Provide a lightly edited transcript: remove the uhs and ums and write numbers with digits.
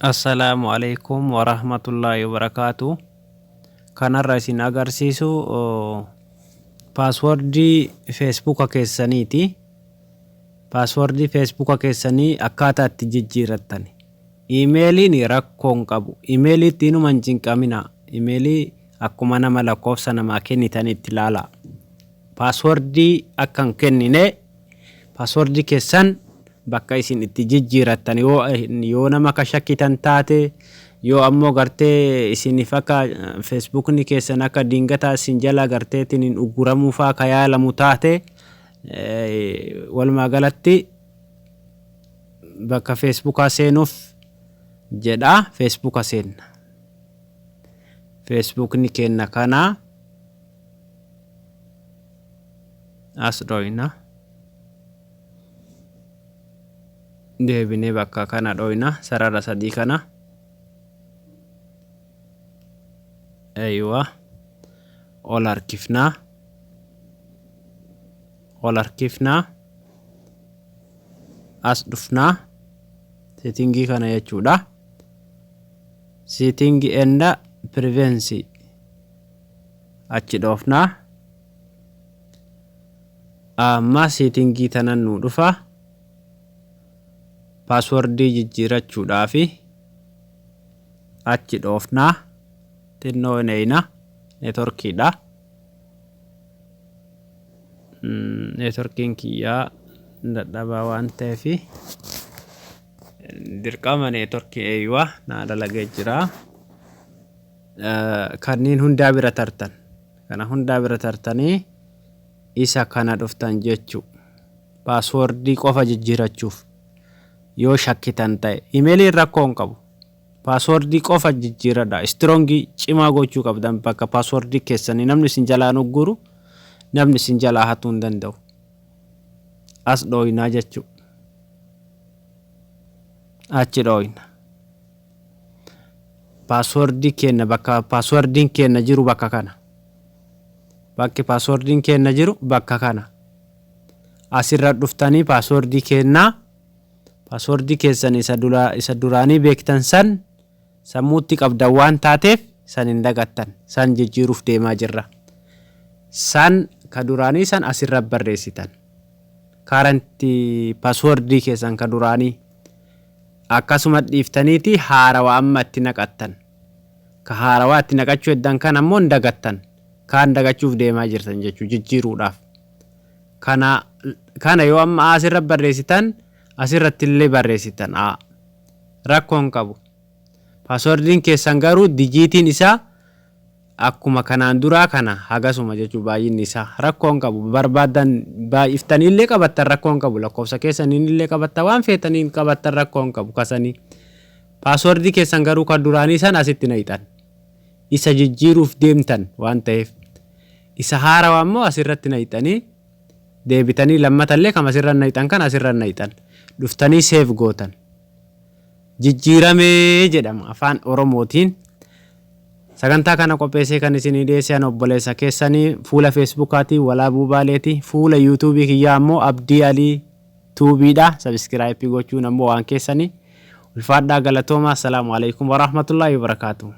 Assalaamu alaikum warahmatullaahi wabarakaatu. Kanarra isin agarsiisu paaswordii feesbuuka keessaniiti. Paaswordii feesbuuka keessanii akkaataa itti jijjiirrattan. Iimeeliin rakkoo hin qabu. Iimeeliitti inuma hin cinqamina. Iimeelii akkuma nama lakkoofsa namaa kennitan itti ilaalaa. Paaswordii akka hin kennine, paaswordii keessan bakka isin itti jijjiirattan, yoo nama ka shakkitan taate, yoo ammoo gartee isiniif akka feesbuukni keessan akka diingataa isin jala garteetiin hin ugguramuufaa ka yaalamu taate, walumaa galatti bakka feesbuukaa seenuuf jedha. Feesbuuka seenna. Feesbuukni keenna kana as dhoyna, deebinee bakka kana dhoyna, sarara sadii kana. Eywa, ol harkifnaa, ol harkifnaa, as dhufnaa, settingii kana jechuudha, setting and privacy achi dhoofnaa. Amma settingii tanan nu dhufa. Paaswordii jijjiirachuudhaafi achi dhoofnaa. Xinnoo hin neetworkiidha. Neetworkiin kiyyaa dadhabaa waan ta'eef dirqama neetworkii. Eeyyuwa, naa dalagee jira. Kanneen hundaa bira tartan, kana hundaa bira tartanii isa kana dhuftan jechuu, paaswordii qofa jijjiirachuuf yoo shakkitan ta'e. Imeeliin rakkoo hin qabu. Paaswordii qofa jijjiiradha. Strongii cimaa gochuu qabdan bakka paaswordii keessanii. Namni isin jalaa ugguru, namni isin jalaa hatuu hin danda'u. As dhooynaa jechuu, achi dhooyna. Paaswordii keenya, bakka paaswordiin keenya jiru bakka kana. Bakki paaswordiin keenya jiru bakka kana. Asirra dhuftanii paaswordii keenyaa, paaswordii keessan isa dura, isa duraanii beektan san sammuutti qabdan waan taateef san hin dagattan. San jijjiiruuf deemaa jirra. San ka duraanii san asirra barreessitan. Current paaswordii keessan ka duraanii akkasuma dhiiftaniiti haarawa amma itti naqattan. Ka haarawaa itti naqachuu heddan kan ammoo hin dagattan. Kaan dagachuuf deemaa jirtan jechuu jijjiiruudhaaf. Kana yoo amma asirra barreessitan, asirratti illee barreessitan a rakkoo hin qabu. Paaswordiin keessan garuu dijiitiin isaa akkuma kanaan duraa kana hagasuma jechuu, baay'inni isaa rakkoo hin qabu. Barbaadan baay'iftanii illee qabattan rakkoo hin qabu. Lakkoofsa keessaniin illee qabattan, waan feetaniin qabattan rakkoo hin qabu kasanii. Paaswordii keessan garuu kan duraanii san asitti naqxan. Isa jijjiiruuf deemtan waan ta'eef. Isa haarawaa immoo asirratti naqxanii deebitanii lammatallee kam asirra naqxan kan asirra naqxan. Dhuftanii save gootan. Jijjiiramee jedhama afaan Oromootiin. Sagantaa kana qopheessee kan isinii dhiyeesse an obboleessa keessanii fuula Feesbuukaatii Walaabuu Baaleeti. Fuula Yuutuubii kiyyaa ammoo Abdii Alii Tuubiidha. Subscribe gochuun ammoo waan keessanii. Ulfaadhaa, galatoomaa. Assalaamu alaikum warahmatullaahi wabarakaatuh.